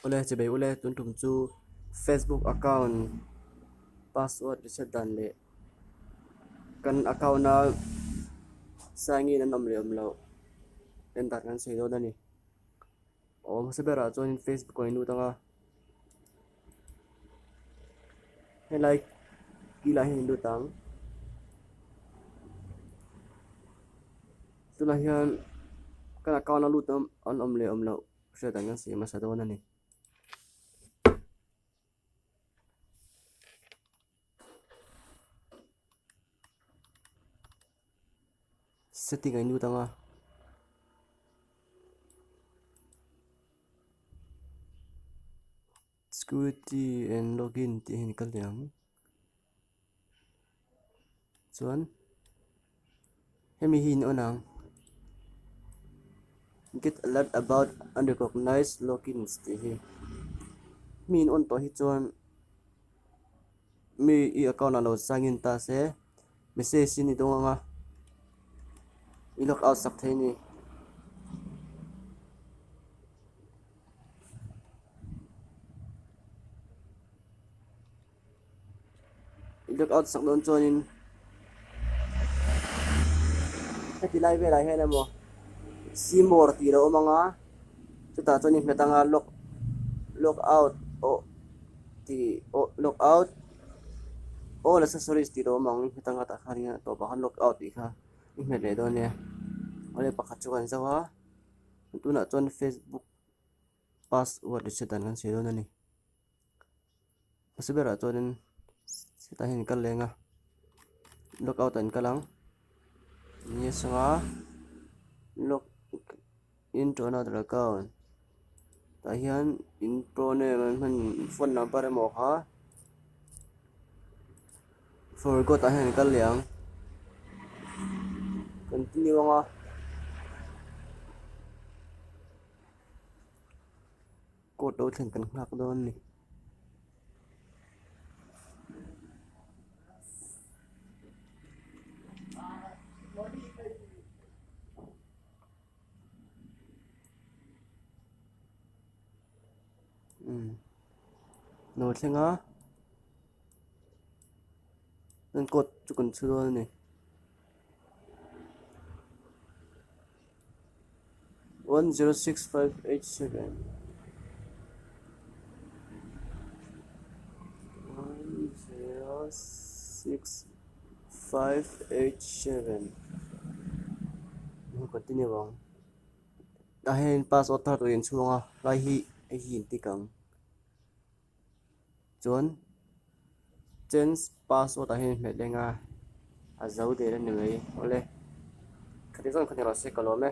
Ule chibei ule tun tum chu Facebook account password reset dan leh kan account a sign in an awm leh awm loh en dan kan sawi dawn a ni. Aw hmasa berah chuanin Facebook a inlut ang a helai kilah hian inlut ang tunah hian kan account a lut an awm leh awm loh hriat ang kan siam hmasa dawn a ni. Setting a inlut ang a. Security and login tih hi kal leh ang. Chuan hemi hi in on ang. Get alert about unrecognized logins tih hi. Mi in on tawh hi chuan mi i account ah lo sign in ta se message in i dawng ang a i log out sak thei a ni. I log out sak dawn chuanin heti lai velah hian emaw see more tih a lo awm ang a chutah chuan i hmet ang a log log out aw tih aw log out all accessories tih a lo awm ang i hmet ang a tah khan a tawpah khan log out tih kha i hmet leh dawn nia awle pakhat chu kan zo a tunah chuan facebook password reset dan kan sawi dawn a ni. Hmasa berah chuanin hetah hian kal leng a log out ah an kal ang yes anga log in to another account tah hian in pro name an hman phone number emaw kha forgot ah hian an kal leh ang continue anga. Court lo thlen kan nghak dawn a ni. Umm lo thleng a chuan court chu kan chhu dawn a ni. 106587 106587 continue ang tah hian password thar tur inchhung a lai hi hei hi in tick ang chuan change password ah hian hmet leng a a zo der a ni mai awle khati zawng kha ni rawh se ka lawm e.